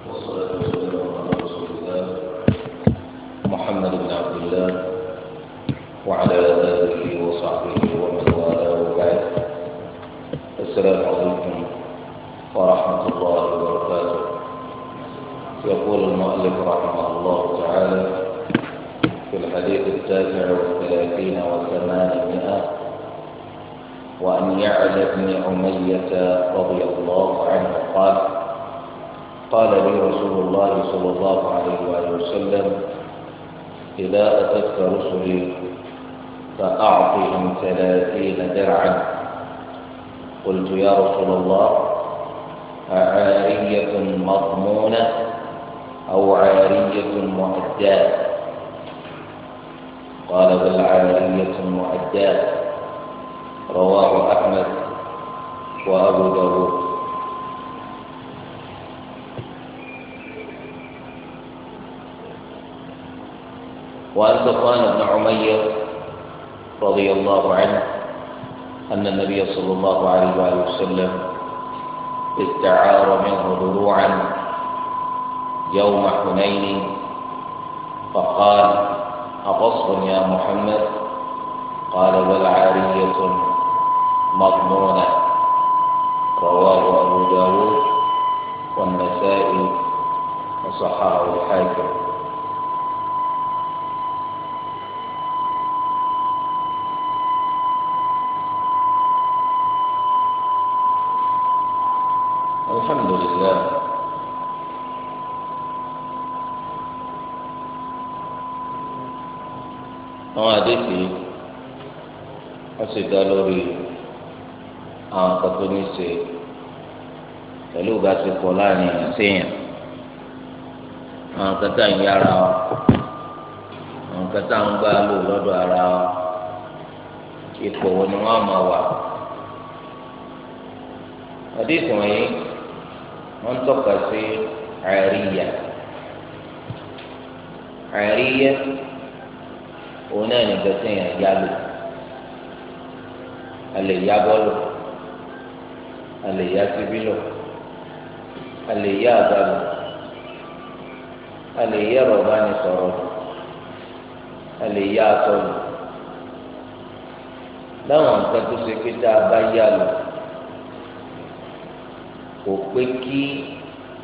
والصلاة والسلام على رسول الله محمد بن عبد الله وعلى آله وصحبه ومن والاه، وبعد. السلام عليكم ورحمة الله وبركاته. يقول المؤلف رحمه الله تعالى في الحديث 39 و800: وأن يعلى بن أمية رضي الله عنه قال: قال لي رسول الله صلى الله عليه وآله وسلم: إذا أتتك رسلي فأعطهم 30 درعا. قلت: يا رسول الله، أعارية مضمونة أو عارية مؤداة؟ قال: بل عارية مؤداة. رواه أحمد وأبو داود. وعن صفوان بن عمير رضي الله عنه أن النبي صلى الله عليه وآله وسلم استعار منه دروعا يوم حنين، فقال: أغصب يا محمد؟ قال: بل عارية مضمونة. رواه أبو داود والنسائي وصححه الحاكم. الحمد لله. Àwọn àdéhìí wọ́n sì dá lórí àwọn kan tó ní ṣe pẹ̀lú ìbáṣepọ̀ láàrin èèyàn séèyàn, àwọn kan tá à ń yára wa, àwọn kan tá à ń gbá lò lọ́dọ̀ ara wa, ipò wo ni wọ́n máa wà. Àdéhìí wọ̀nyí wọ́n ń tọ́ka sí àríyá. Àríyá òun náà nìkan tí èèyàn yá lò. A lè yá bọ́ọ̀lù, a lè yá síbí lò, a lè yá àga lò, a lè yá ẹ̀rọ ìbánisọ̀rọ̀ lò, a lè yá aṣọ lò. Láwọn nǹkan tó ṣe pé tá a bá yá lò, kò pé kí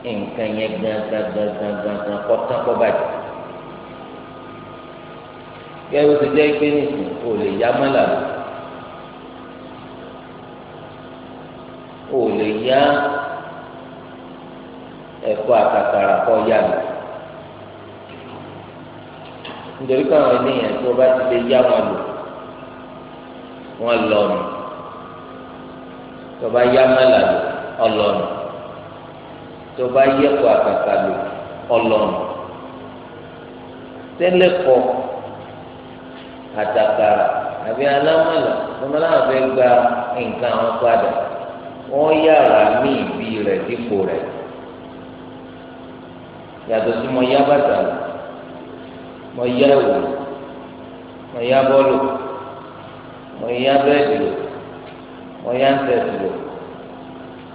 nǹkan yẹn gangan gangan gangan kọ́ tán kọ́ bàjẹ́. Gẹ́gẹ́ bó ti jẹ́ pé nìsín o lè yá mọ́là lò, o lè yá ẹ̀kọ́ àtàkàrà kọ́ yá lò, nítorí káwọn ènìyàn tí wọ́n bá ti lè yá wọn lò wọ́n lọ nù. Tó bá yá mọ́là lò, ọlọ́nù. Tó bá yẹ̀kọ́ àtàkà lò, ọlọ́nù. Tẹ́lẹ̀ kọ́ àtàkàrà àbí alámọ̀là tọ́mọ náà fẹ́ gba nǹkan àwọn padà, wọ́n yára mí ìbí rẹ̀ dípò rẹ̀. Yàtọ̀ sí mo yá bàtà lò, mo yá ẹ̀wù, mo yá bọ́ọ̀lù, mo yá bẹ́ẹ̀dì lò, mo yá ńsẹ̀tì lò,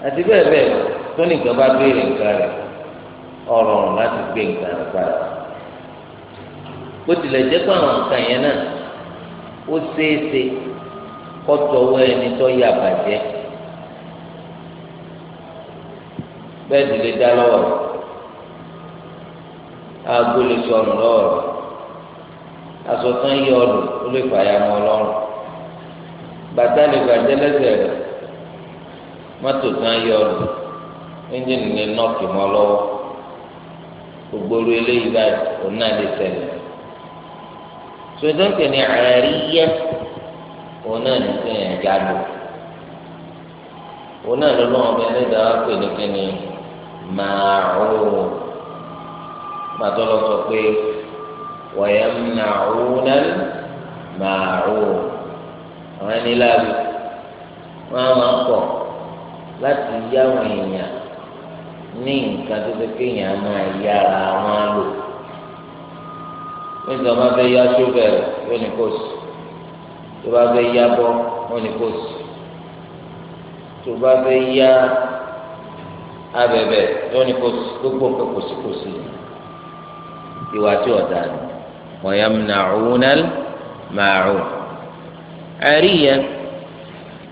àti bẹ́ẹ̀ bẹ́ẹ̀ lọ. Tó nìkan bá béèrè nǹkan rẹ̀, ọ̀rọ̀rùn láti gbé nǹkan rẹ̀ padà. Bó tilẹ̀ jẹ́ pé àwọn nǹkan yẹn náà ó ṣeéṣe kó tọwọ́ ẹni tó yà bàjẹ́. Bẹ́ẹ̀ sì lè dá lọ́wọ́ rẹ̀, aago lè sọnù lọ́wọ́ rẹ̀, aṣọ tán yí ọlù ó lè fàyà mọ́ ọlọ́run, bàtà lè bàjẹ́ lẹ́sẹ̀ rẹ̀, mọ́tò tán yí ọlù, ẹ́ńjìnì lè nọ́ọ̀kì mọ́ lọ́wọ́. Gbogbo orí eléyìí báyìí òun náà lè ṣẹlẹ̀. Sọdọ́nkẹ̀ ni àríyá òun náà ní sẹ́yìn ẹ̀já lò. Òun náà lọ́lọ́wọ́ bẹ́ẹ̀ lẹ́dàá pè ní kíni màáhùn. Gbàtọ́ lọ sọ pé wọ̀nyẹ́mùnàhùn màáhùn. Àwọn ẹni láàbì wọ́n á máa kọ̀ láti yá àwọn èèyàn ní nǹkan tó ṣe kéèyàn máa yára wọn lò. Nígbà wọn bá fẹ́ yá sóbẹ̀rẹ̀ yóò ní kó sí, tó bá fẹ́ yá bọ́ wọn ní kó sí, tó bá fẹ́ yá Abẹ́bẹ́ yóò ní gbogbo nǹkan kòsíkòsí ìwà tí ọ̀dà ni. Wa yamna'una al-ma'un. Àríyá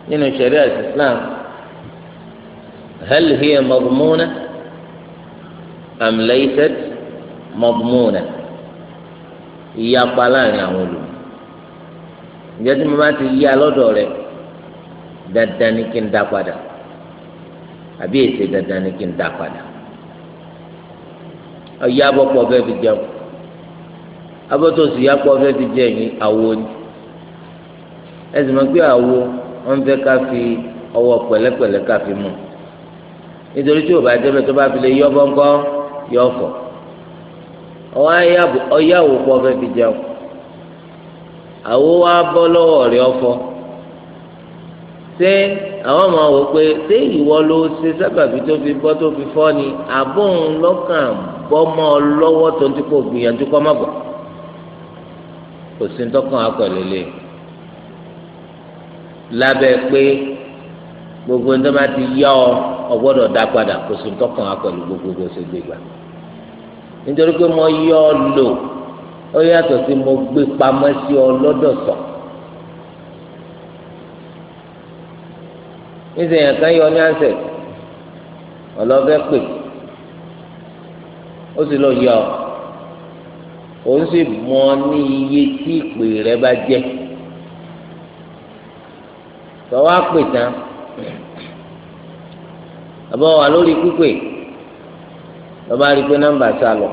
nínú ṣẹ̀ríà Islam, hal hiya madmuna am laysat madmuna? Ìyapa láàrin àwọn olùmọ̀. Ǹjẹ́ tí mo bá ti yá lọ́dọ̀ rẹ̀, dandan ni kí n dá padà, àbí èsè dandan ni kí n dá padà? Ọ̀yá abọ́pọ̀ fẹ́ fi jẹun, abọ́tòsí yá pọ̀ fẹ́ fi jẹ ẹ̀yìn àwo ni. Ẹ sì mọ̀ pé àwo wọ́n fẹ́ ká fi ọwọ́ pẹ̀lẹ́pẹ̀lẹ́ ká fi mú, nítorí tí ò bá jẹ́ bẹ́ẹ̀, tó bá fi lè yọ bọ́ńkọ́ yọ fọ̀. Ọ̀yá àwò pọ̀ fẹ́ fi jẹun, àwo wa bọ́ lọ́wọ́ rẹ̀ ọ̀fọ̀. Ṣé àwọn máa wò pé ṣé ìwọ ló ṣe sábàbí tó fi bọ́ tó fi fọ́ ni, àbóhùn lọ́kàn bọ́ mọ́ ọ lọ́wọ́ tó ń tí kò gbìyànjú kọ́ má bọ̀? Kò sí ntọ́kàn akọ̀lélẹ̀ lábẹ́ pé gbogbo ní tó bá ti yá ọ ọgbọ́dọ̀ dá padà. Kò sí ntọ́kàn akọ̀lù gbogbo bó ṣe gbé gbà, nítorí pé mo yọ ọ lò ó yàtọ̀ sí mo gbé pamọ́ sí ọ lọ́dọ̀ sọ. Níṣẹ́ yẹn kan yọ ní ànsẹ̀ ọlọ́fẹ́ pè, ó sì lọ yọ ọ, òun sì mọ ní iye tí ìpè rẹ bá jẹ́. Tọ́wọ́ á pè tán, àbọ̀ wà lórí pípè, lọ́ba rí i pé nọ́mbà sá lọ,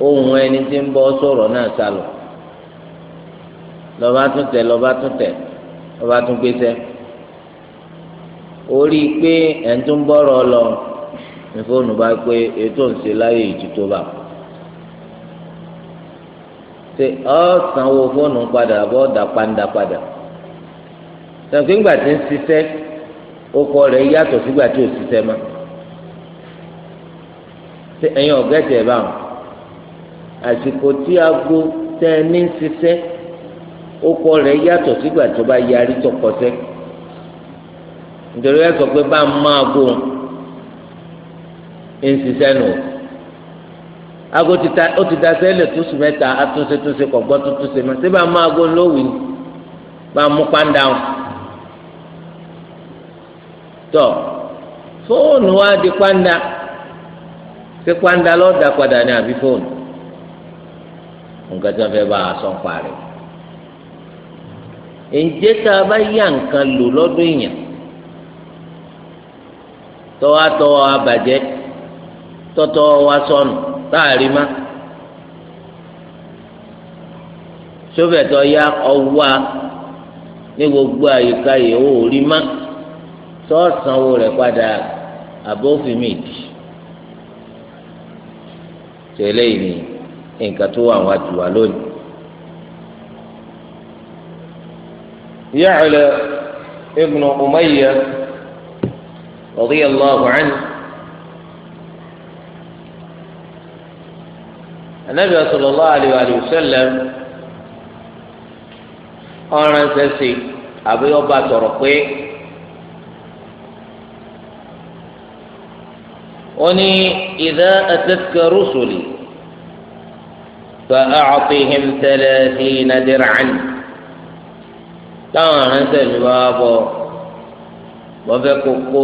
ohùn ẹni tí ń bọ́ sọ̀rọ̀ náà sá lọ, lọ́ba tún tẹ̀, lọ́ba tún tẹ̀, lọ́ba tún gbéṣẹ́ orí pé ẹ̀ ń tún bọ́rọ̀ lọ ní fóònù bá pé ètò ń ṣe láyé ìtútó bá ṣe ọ́ sanwó fóònù padà bọ́ dà pàǹdà padà. Sọ̀kè ńgbà tí ń ṣiṣẹ́, okọ rẹ̀ yàtọ̀ sígbà tí ò ṣiṣẹ́ mọ́. Ṣé ẹ̀yin ọ̀gẹ́tì ẹ̀ bá wọn? Àsìkò tí aago tẹ́ ẹ ní ń ṣiṣẹ́, okọ rẹ̀ yàtọ̀ sígbà tó bá yarí tó kọsẹ́, nítorí ẹ sọ pé bá a máa go ń ṣiṣẹ́ nù. Aago ti ta, ó ti da sẹ́lẹ̀ tó sùn mẹ́ta, atúnṣe túnṣe kọ̀ gbọ́ tuntun ṣe mọ́. Ṣé bá a máa go lówìí bá a mú pàǹdà wọn? Tọ fóònù wa di pàǹdà. Ṣé pàǹdà lọ́ọ́ da padà ní àbí fóònù? Nǹkan tí wọ́n fẹ́ bá a sọ ń parí. Ǹjẹ́ tá a bá yá nǹkan lò lọ́dún èèyàn, tọ́wọ́ tọ́wọ́ abàjẹ́, tọ́tọ́ wa sọnù táàrí má, sófẹ̀tọ̀ ya ọwọ́ ní gbogbo àyíká yìí ó rí má, sọ́ọ̀sánwó rẹ̀ padà àbófin mi dì? Tẹ́lẹ̀ yìí ni nǹkan tó wà wá jù wá lónìí. Ya'la ibn Umayya radiyallahu anhu, Anabi sallallahu alayhi wa sallam ọ̀ràn sẹ́sì àbí ọba sọ̀rọ̀ pé ó ní idha atatka rusuli fa a'tihim 30 dir'an. Táwọn aránṣẹ́ mi bá bọ̀, wọ́n fẹ́ kókó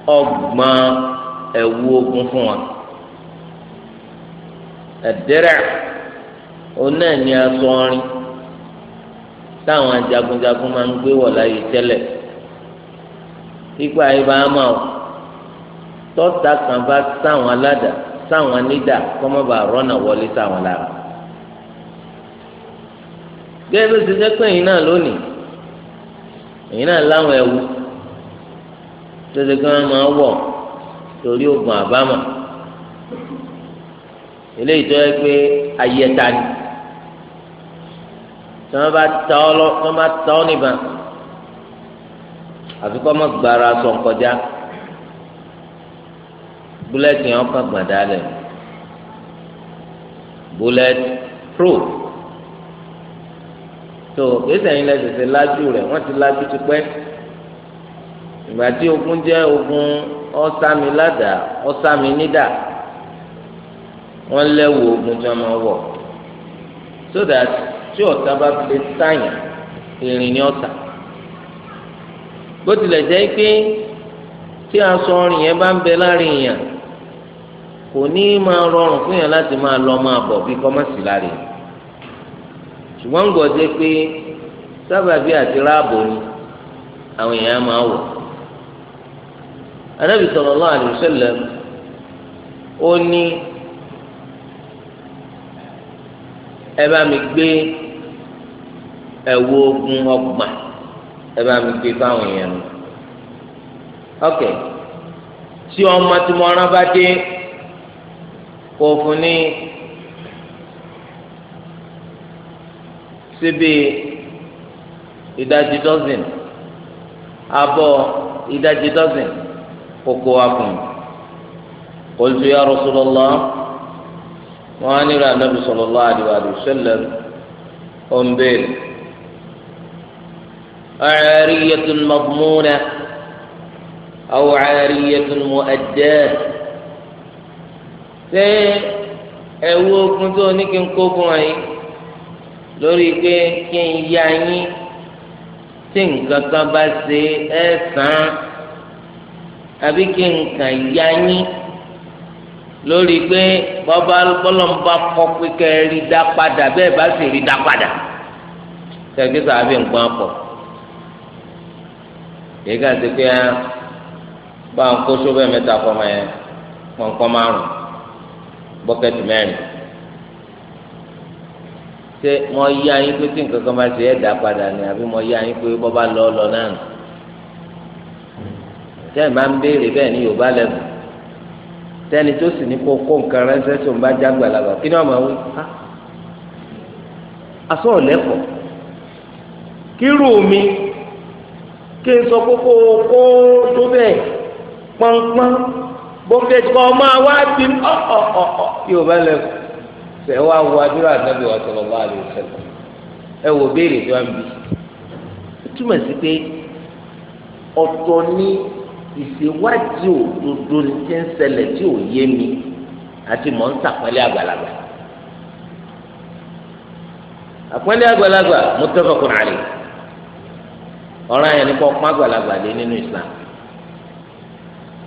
30 ẹ̀wù ogun fún wa. Ẹ̀dẹ́rẹ̀ oná ní aṣọ ọrin táwọn jagunjagun máa ń gbé wọ̀ láyé tẹ́lẹ̀. Ipa ibà máa tọ́ta kan bá sáwọn aládàá, sáwọn nídà, kọ́mọ́bà rọ́nà wọlé sáwọn lára. Gẹ́gẹ́ bí ó ṣe jẹ́ pé ẹ̀yin náà lónìí, ẹ̀yin náà láwọn ẹ̀wù tó ṣe kí wọ́n máa wọ̀ torí oògùn àbámọ̀, eléyìí tó yẹ pé ayẹta ni. Tí wọ́n bá ta ọ lọ, tí wọ́n bá ta ọ níbà, àfi kọ́ mọ́ gbára sọ nkọjá, búlẹ̀tì yẹn ọkàn gbàdá lẹ̀, bullet proof. Tó gbèsè yín lẹ́sẹ̀sẹ̀ lájú rẹ̀, wọ́n ti lájú ti pẹ́. Ìgbà tí ogun jẹ́ ogun ọ̀sàmì ládàá ọ̀sàmì nídà, wọ́n lẹ́wù ogun tí wọ́n máa wọ̀, so that tí ọ̀tá bá fi lè sáyàn ìrìn ní ọ̀tá. Bó tilẹ̀ jẹ́ pé tí aṣọ ọrìn yẹn bá ń bẹ láàrin yẹn, kò ní máa rọrùn fún yẹn láti máa lọ máa bọ̀ bí kọ́mọ̀sì láàrin. Ṣùgbọ́n gbọ́ jẹ́ pé sábàbí àti ráàbò ni àwọn èèyàn máa wọ̀. Ànábì sallallahu alaihi wasallam ó ní ẹ bá mi gbé ẹ̀wù ogun 30, ẹ bá mi gbé fáwọn èèyàn mi. Ok, tí ọmọ tí mo rán bá dé, kò fún ní síbi ìdajì dọ́sìn, abọ́ ìdajì dọ́sìn kókó wa fún mi. Qultu ya Rasulullah, wọn á nílò Ànábì sallallahu alaihi wa sallam ó ń béèrè. عارية مضمونة أو عارية مؤداة. Ṣé ẹ̀wù ogun tó ní kí n kó fún wa yìí lórí pé kí n yá yín tí nǹkan kan bá ṣe ẹ sàn, àbí kí n kàn yá yín lórí pé bọ́lá ń bá kọ́ pé kẹ́ ẹ rí dá padà, bẹ́ẹ̀ bá sì rí dá padà? Kẹ́kẹ́ sàbẹ̀ ń gbọ́n pọ̀ yìí ká ti pé báwọn kó sóbẹ́ mẹ́ta fọmọ yẹn, pọ̀npọ̀n 5, bọ́kẹ́tì 4. Ṣé mo yá yín pé tí nǹkan kan bá ṣe ẹ̀ dá padà ni, àbí mo yá yín pé bọ́ba lọ́ lọ náà nù? Sẹ́yìn máa ń béèrè bẹ́ẹ̀ ní Yorùbá lẹ́nu. Sẹ́ni tó sì ní kó kó nǹkan ránṣẹ́ tó ń bá jágbà lágbà, kí ni wọ́n máa wí? Aṣọ ọ̀lẹ́kọ̀ọ́ kírù mi kí n sọ kókó kó tó bẹ́ẹ̀ pọ́npọ́n bọ́kẹ́tì kọ́ máa wá bí ọ̀ ọ̀ ọ̀ ọ̀ Yorùbá lẹ́nu. Sẹ wá wo adúlọ Ànábì wa sallallahu alaihi wasallam, ẹ wò béèrè tó ń bi. Ó túmọ̀ sí pé ọ̀tọ̀ ní ìṣèwádìí òdodo ní ti ń ṣẹlẹ̀ tí ò yé mi àti mọ̀ ń sàpẹ́lẹ́ àgbàlagbà. Àpẹ́lẹ́ àgbàlagbà muttafaqun alayhi, ọ̀ràn yẹn ni kò pọ́n àgbàlagbà lé nínú Islam.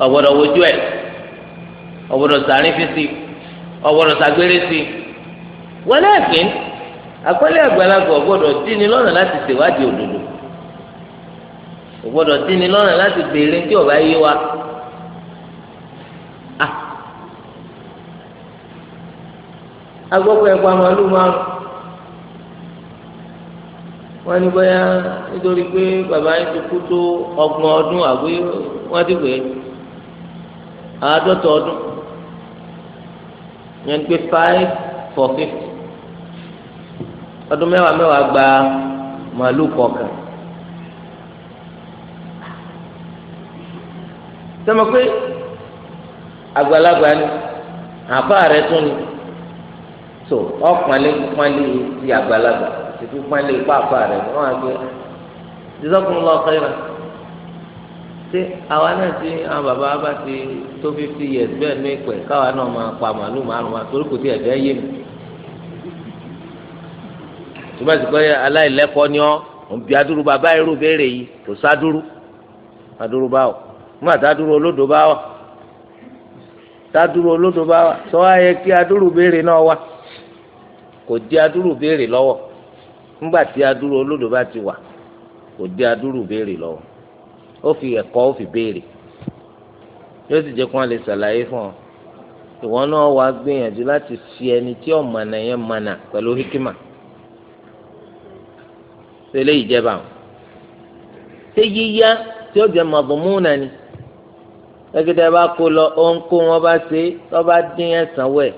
Ọ̀gbọ́dọ̀ wojú ẹ̀, ọ̀gbọ́dọ̀ sàrín fi sí, ọ̀gbọ́dọ̀ sàgbére sí. Walakin àpẹẹrẹ àgbàlagbà ọ̀gbọ́dọ̀ dín ní lọ́nà láti ṣèwádìí òdodo, ọ̀gbọ́dọ̀ dín ní lọ́nà láti béèrè tí ó bá yé wa. Agbọ́pọ̀ ẹ̀kọ́ àmàlù márùn, wọ́n ní bóyá nítorí pé bàbá yín ti kú tó 30 ọdún, àbí wọ́n ti pè é 50 ọdún, yẹn pé 5 for 50, ọdún mẹ́wàá mẹ́wàá gba màálù kọ̀ọ̀kan. Sọmọ pé àgbàlagbà ni àbá rẹ tún ni, so ọ̀pọ̀nlé pọ́nlé ti àgbàlagbà ti fi pọ́nlé ipá àbá rẹ ni wọ́n á gbé jazakumullahu khairan. Ṣé àwa náà ti àwọn bàbá bá ti tó 50 years bẹ́ẹ̀ ní ìpẹ́ káwa náà máa pa màálù 5 wa torí kò tí ẹ̀ fẹ́ yé mi. Tùmọ̀ sí pé aláìlẹ́kọ̀ọ́ ni ọ́, òun bí adúrú bàbá irú béèrè yìí kò sádúrú adúrú báwò nígbà tá adúrú olódò bá wà, tá adúrú olódò bá wà, sọ wá yẹ kí adúrú béèrè náà wà, kò di adúrú béèrè lọ́wọ́. Nígbà tí adúrú olódò bá ti wà, kò di adúrú béèrè lọ́wọ́. Ó fi ẹ̀kọ́ ó fi béèrè, yóò sì jẹ́ kó wọn lè ṣàlàyé fún ọ. Ìwọ náà wàá gbìyànjú láti fi ẹni tí ò mọ̀nà yẹn mọ̀nà pẹ̀lú hikima. Ṣe eléyìí jẹba o? Ṣé yíyá tí ó jẹ mọ̀bùnmúnà ni? Ẹgbẹ́dẹ́ bá kó lọ, ó ń kó wọn bá ṣe, tó bá dín ẹ̀sán wẹ̀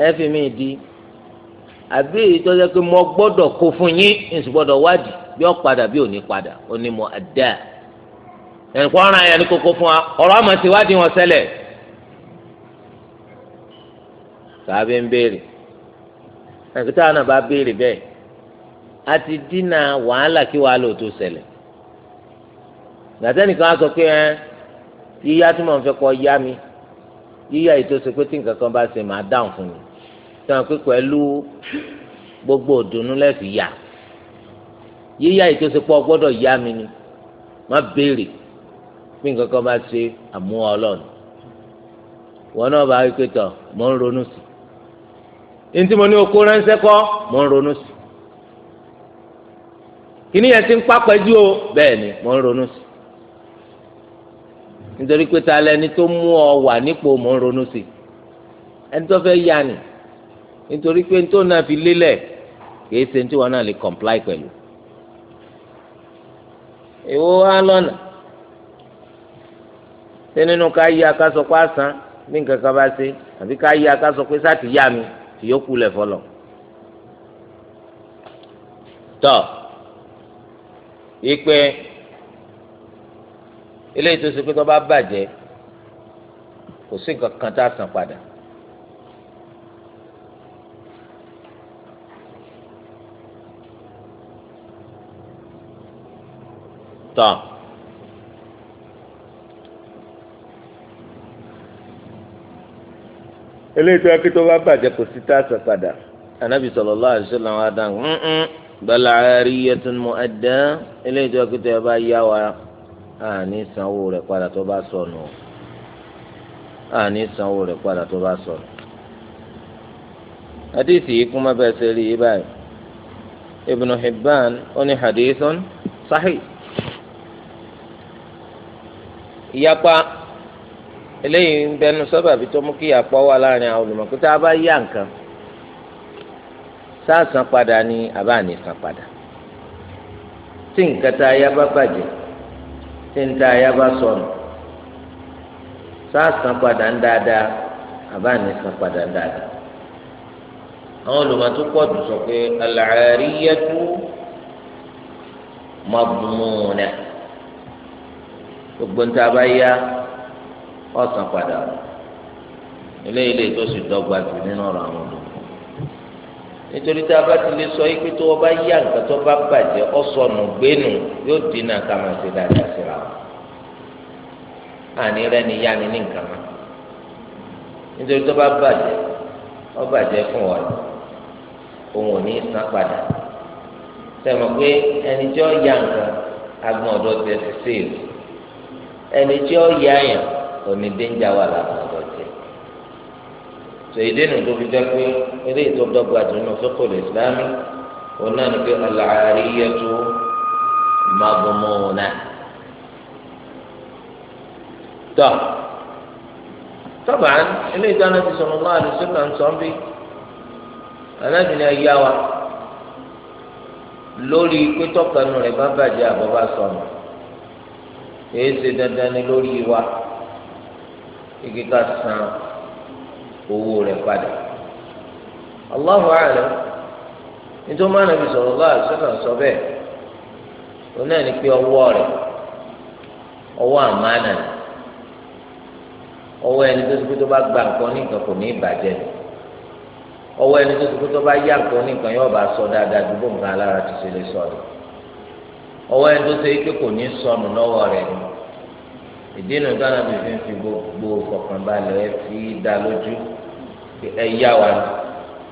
ẹ fi mí di. Àbí èyí tó jẹ́ pé mo gbọ́dọ̀ kó fún yín, n sì gbọ́dọ̀ wádìí bí ó padà bí ò ní padà, ó ní mo àdá ẹnìkan ọ̀ràn yẹn ní kókó fún wa, ọ̀rọ̀ àmọ́ ti wádìí wọn ṣẹlẹ̀. Sàbẹ̀ ń béèrè, ẹ̀kútà náà bá béèrè bẹ́ẹ̀, a ti dínà wàhálà kí wàhálà ò tó ṣẹlẹ̀. Gbàtẹ́nìkan á sọ pé ẹ yíyá tí mò ń fẹ́ kọ́ yá mi, yíyá yìí tó ṣe pé tí nǹkan kan bá ṣe máa dáhùn fún mi, sọ pé pẹ̀lú gbogbo òdùnnú lẹ́fì yá. Yíyá yìí tó ṣe pé ọgbọ́dọ̀ yá mi ni, má béèrè bí nǹkan kan bá ṣe àmúwá ọlọ́run. Wọn náà bá wí pé tọ̀ mò ń ronú sí i, ntí mo ní okó ránṣẹ́ kọ́ mò ń ronú sí i, kíní yẹn ti ń pápẹ́jú o, bẹ́ẹ̀ ni mò ń ronú sí i, nítorí pé ta lẹni tó mú ọ wà nípò mò ń ronú sí i, ẹni tó fẹ́ yá ni, nítorí pé tó náà fi lélẹ̀ kìí ṣe tí wọn náà lè comply pẹ̀lú. Èwo wá lọ́nà ṣé nínú ká yí akásọ pé àsán bí nǹkan kan bá ṣe, àbí ká yí akásọ pé sáà ti yá mi tí yóò kú lẹ̀ fọlọ̀. Tọ́ ìpè eléyìí tó ṣe pé tó bá bàjẹ́ kò sí nǹkan kan tá a san padà. Tọ́ eléyìí tó yẹ kí tó bá bàjẹ́ kò sí tá a san padà. Ànábì sallallahu alaihi wasallam adáhùn bal 'ariyatun mu'adda, eléyìí tó yẹ kí tó yẹ bá yá wa àní sanwó rẹ̀ padà tó bá sọnù, àní sanwó rẹ̀ padà tó bá sọnù. Hadithi yìí kún mọ́ bẹ́ẹ̀ ṣe rí i báyìí. Ibn Hibban ó ní hadithun sahih. Ìyapa eléyìí ń bẹnu sábàbí tó mú kí ìyapa wà láàrin àwọn olùmọ̀ pé tá a bá yá nǹkan sáà san padà ni àbá ní san padà. Tí nǹkan tá a yá bá bàjẹ́, tí ń tá a yá bá sọnù, sáà san padà ń dáadáa àbá ní san padà ń dáadáa. Àwọn olùmọ̀ tó pọ̀ jù sọ pé al-'ariyatu madmuna, gbogbo níta bá yá ọ̀sán padà. Eléyìí lè tó sì dọ́gba jù nínú ọ̀rọ̀ àwọn olùmọ̀, nítorí tá a bá ti lè sọ yìí pé tó o bá yá nǹkan tó bá bàjẹ́ ọ̀sọ̀nù gbénu yóò dínà ká máa ṣe dáadáa síra o. Àní rẹ ni yá ni ní nǹkan mọ́, nítorí tó bá bàjẹ́ ó bàjẹ́ fún wa, òun ò ní san padà. Sẹ́mi pé ẹni tí ó yá nǹkan agbọ̀n ọ̀dọ́ tẹ̀ ti sèèlì, ẹni tí ó yá yàn òní dénjà wà lágbọ̀n ọ̀dọ́ tẹ̀. Tó ìdènà tó fi jẹ́ pé eléyìí tó dọ́gba jù nínú fiqhul ìsìlámì òun náà ní pé al-'ariyatu madmuna. Tọ́ tọ́ba eléyìí tó Ànábì sallallahu alaihi wasallam ń sọ ń bí Ànábì ní ẹ̀yà wa lórí pé tọkànnù rẹ̀ bá bàjẹ́ àbọ̀ bá sọnù, èyí ṣe dandan ni lórí wa igi ká san owó rẹ̀ padà. Allahu a'lam, nítorí máa Nàbí sallallahu alaihi wasallam sọ bẹ́ẹ̀ òun náà ní pé ọwọ́ rẹ̀ ọwọ́ àmánà ni, ọwọ́ ẹni tó ti kú tó bá gba nǹkan ní nǹkan kò ní ìbàjẹ́ ni, ọwọ́ ẹni tó ti kú tó bá yá nǹkan ní nǹkan yóò bá sọ dáadáa dúró nǹkan alára ti ṣe lè sọ ni, ọwọ́ ẹni tó ṣe é pé kò ní sọnù lọ́wọ́ rẹ̀ ni. Ìdí nu dáná bí fi ń fi gbogbo fọkànbalẹ̀ fi dá lójú ẹ yá wa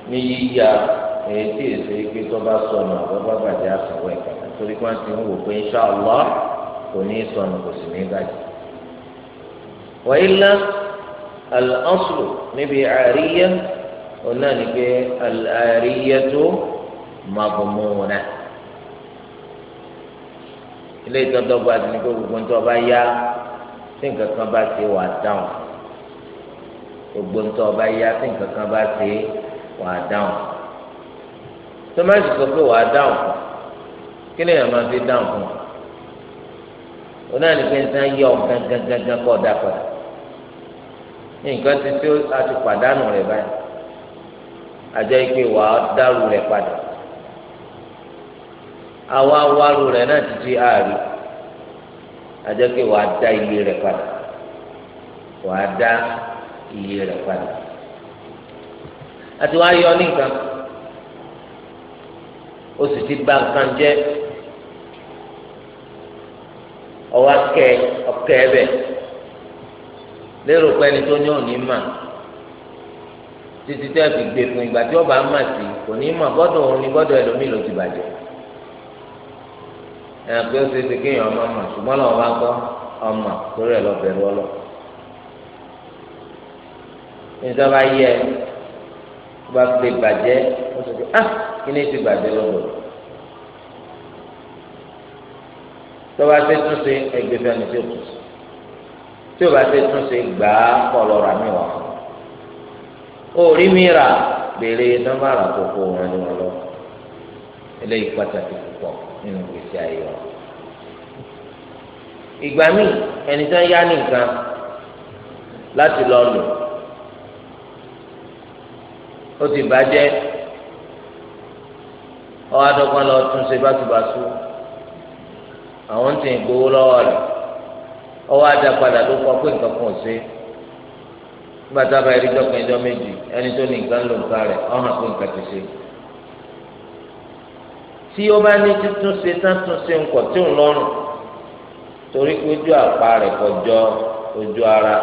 ní yíyá èyí tí èso yìí pé tó bá sọnù àbọ̀ bá bàjẹ́ àsanwó ẹ̀ padà, torí pé wọ́n ti ń wò pé inṣàlá kò ní sọnù kò sì ní bàjẹ́. Wa illa al-aslu níbi àríyá òun náà ní pé al-'ariyatu madmuna. Ilé ìtọ́dọ́gba ti ní pé gbogbo ń tọ́ bá yá tí nǹkan kan bá ṣe wà dáhùn, gbogbo ń tọ́ bá yá tí nǹkan kan bá ṣe wà dáhùn. Tó má sì sọ pé wà dáhùn, kí ni èèyàn máa fi dáhùn fún un? Òun náà ní pé nǹkan yọ gangan kọ́ ọ̀dà padà, nǹkan ti tí a ti pàdánù rẹ̀ báyìí, àjọ ìpè wà á dárú rẹ̀ padà, àwa wárú rẹ̀ náà ti ti àárí, àjọ ìpè wà á dá iye rẹ̀ padà, wà á dá iye rẹ̀ padà. Àti wàá yọ ní nǹkan, o sì ti bà nǹkan jẹ́, Ọwọ́ akẹ́ ọkẹ́ ẹbẹ̀ lérò pé ẹni tó ní òní mà títí tẹ́ fi gbé fún ìgbà tí ọba mà sí kò ní mà gbọ́dọ̀ òun ni gbọ́dọ̀ ẹlòmíì ló ti bàjẹ́. Ẹ̀ pé ó ṣe é ṣe kéèyàn ọmọ mà ṣùgbọ́n lọ́wọ́ bá ń kọ́ ọmọ torí ẹ̀ lọ bẹ̀rù ọlọ́. Nítorí bá yẹ bá gbé bàjẹ́ ó sọ pé ah kí ni ti bàjẹ́ lọ́dọ̀? Tọ́ba ṣe túnṣe ẹgbẹ́ fẹ́ni tí ó túnṣe. Tí o bá ṣe túnṣe gbà á kọ́ lọ rà mí wá fún un. Orí mi rà béèrè nọ́mbà rà kókó wọn ni wọn lọ. Eléyìí pàtàkì púpọ̀ nínú gbèsè ayé wọn. Ìgbà míì ẹni tó ń yá ní nǹkan láti lọ lò ó ti bàjẹ́, ọwọ́ adọ́gbọ́n lọ túnṣe báṣubàṣu, àwọn tí ń gbowó lọ́wọ́ rẹ̀, ọwọ́ adá padà ló kọ pé nǹkan kan ò ṣe. Nígbà tá a bá rí dọ́kan ẹjọ́ méjì, ẹni tó ní nǹkan ló nǹkan rẹ̀, ó hàn pé nǹkan ti ṣe. Tí ó bá ní títúnṣe tátúnṣe ńkọ̀ tí ò ń lọ́rùn, torí pé ojú àpá rẹ̀ kọjọ ojú ara,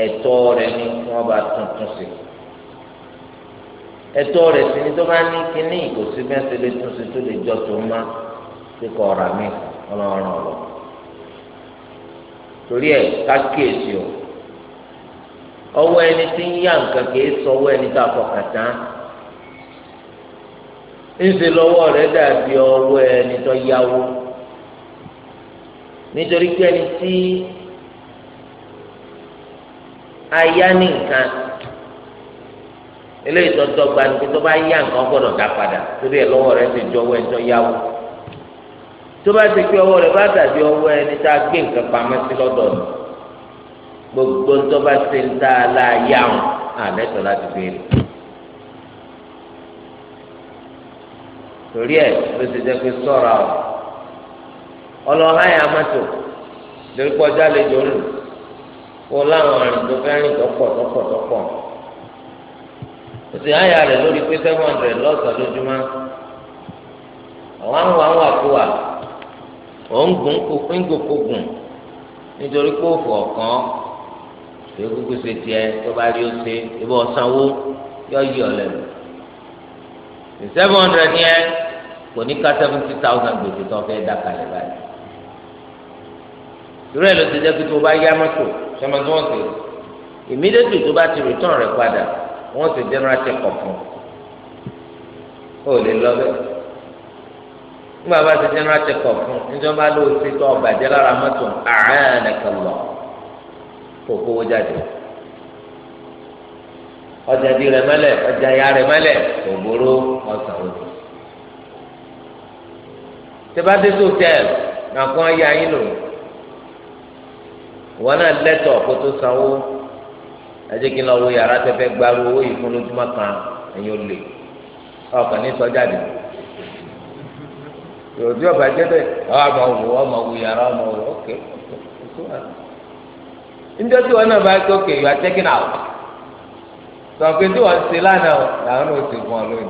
ẹ̀tọ́ rẹ̀ ni wọ́n bá tuntun ṣe. Ẹ̀tọ́ rẹ̀ sì ni tó bá ní kíní ìkòsí mẹ́sẹ̀ lè túnṣe tó lè jọ tó má tí kò rà mí ọlọ́run ọ̀rọ̀. Torí ẹ̀ kákíyèsí o, ọwọ́ ẹni tí ń yá nǹkan kìí sọ ọwọ́ ẹni tó àfọkàn tán. Ńṣe lọ́wọ́ rẹ̀ dàbí ọwọ́ ẹni tó yáwó, nítorí pé ẹni tí ayá ní nǹkan eléyìí tó dọ́gba ní pé tó bá yá nǹkan gbọ́dọ̀ dá padà, torí ẹ̀ lọ́wọ́ rẹ̀ ti jọ ọwọ́ ẹni tó yáwó. Tó bá ti pé ọwọ́ rẹ̀ bá dàbí ọwọ́ ẹni tá a gbé nǹkan pamọ́ sí lọ́dọ̀ nù, gbogbo tó bá ṣe ń dá a láàyè àwọn àlẹ́tọ̀ láti béèrè. Torí ẹ̀ ló ṣe jẹ́ pé sọ́ra o, ọlọ́ọ̀há yà mọ́tò lórí kọjá lè jọ lù kó láwọn arìn tó fẹ́ rìn tọ́pọ̀ tọ́pọ̀ tọ́pọ̀. Òsì àyà rẹ̀ lórí pé 700 lọ́sàn-án lójúmọ́. Àwọn àwọn àwọn àkúwà òǹgùn ńgòkògùn nítorí pé òfò ọ̀kan èkúkú ṣe tiẹ̀ tó bá rí ó ṣe ibà ọ̀sánwó yọ yí ọ lẹ́nu. 700 yẹn kò ní ká 70,000 gbèsè tó fẹ́ dá kalẹ̀ báyìí. Ìrú ẹ̀ ló ti jẹ́ pé tó bá yá mọ́tò sọmọ tí wọ́n ṣe immediately tó bá ti return rẹ̀ padà wọ́n ti general check up fún un. Ó lè lọ bẹ́ẹ̀. Nígbà bá ti general check up fún un, níjọba ló ti tọ́ ọ̀bàjẹ́ lára mọ́tò àánẹ̀kẹ̀lọ̀ kó kówó jáde. Ọjà di rẹ̀ mẹ́lẹ̀, ọjà ya rẹ̀ mẹ́lẹ̀, òbóró ọ̀sán òní. Tẹ́bá dé hòtẹ́ẹ̀lì náà kó ya yín lò. Wọn náà lẹ́tọ̀ kó tó sanwó. Ẹ jẹ́ kí n lọ wo yàrá tẹ́fẹ́ gbaru owó yìí fún lójúmọ́ kan, ẹ̀yin ò lè. Ọkàn ní sọ́jáde. Yòòdì ọba jẹ́ bẹ́ẹ̀, ọ̀ àmọ̀ wò ọmọ wò yàrá ọmọ wò ókè. Níjọ́ tí wọn náà bá tó ókè, you are checking out. Sọ pé tí wọ́n ṣe lánàá làwọn náà ti fún ọ lónìí.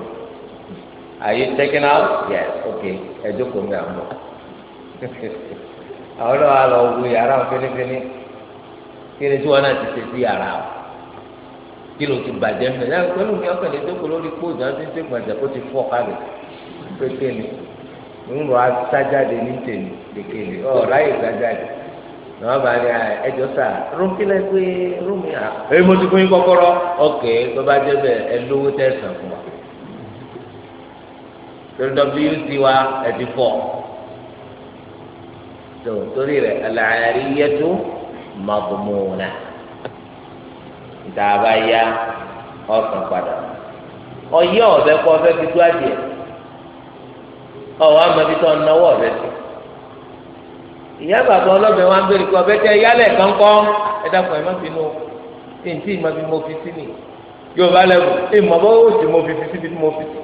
Are you checking out? Yes, okay. Ẹ jókòó mi àmọ́. Àwọn náà wà lọ wo yàrá fínífíní. Kí ni tí wọn náà ti ṣe sí yàrá o? Kí ló ti bàjẹ́ mi? Ẹ pẹ̀lú mi ọkàn lè jókòó lórí kóòtù àti ṣé gbọ̀nsẹ̀ kó ti fọ́ kalẹ̀. Pékélé. Ń rọ asájáde ní tèmi pékélé. Ọ̀ ráyè sájáde. Náà bá ní ẹjọ́ sà rúkìlẹ̀ pé rúmi à. Èyí mo ti fún yín kọ́kọ́rọ́. Ọ̀kẹ́ tó bá jẹ́ bẹ́ẹ̀ ẹ lówó tẹ̀sán fún wa. Torí wc wa ẹ ti fọ́. Tó torí rẹ̀ al-'ariyatu madmuna. Ìta bá yá ọ̀sán padà. Ọ̀yẹ́ ọ̀bẹ kọ́ ọbẹ̀ fi tó adìẹ. Ọ̀wọ́ àmọ́ ibi tó ń náwó ọ̀bẹ sí. Ìyá bàbá ọlọ́bẹ wa ń béèrè pé ọbẹ̀ tẹ yálẹ̀ kánkọ́ ẹ dákun ẹ má bínú o, ntí ìmọ̀ bí mo fi sí ni yóò bá lẹ́wọ̀ ìmọ̀ bá ó sì mo fi fi síbi tí mo fi sí.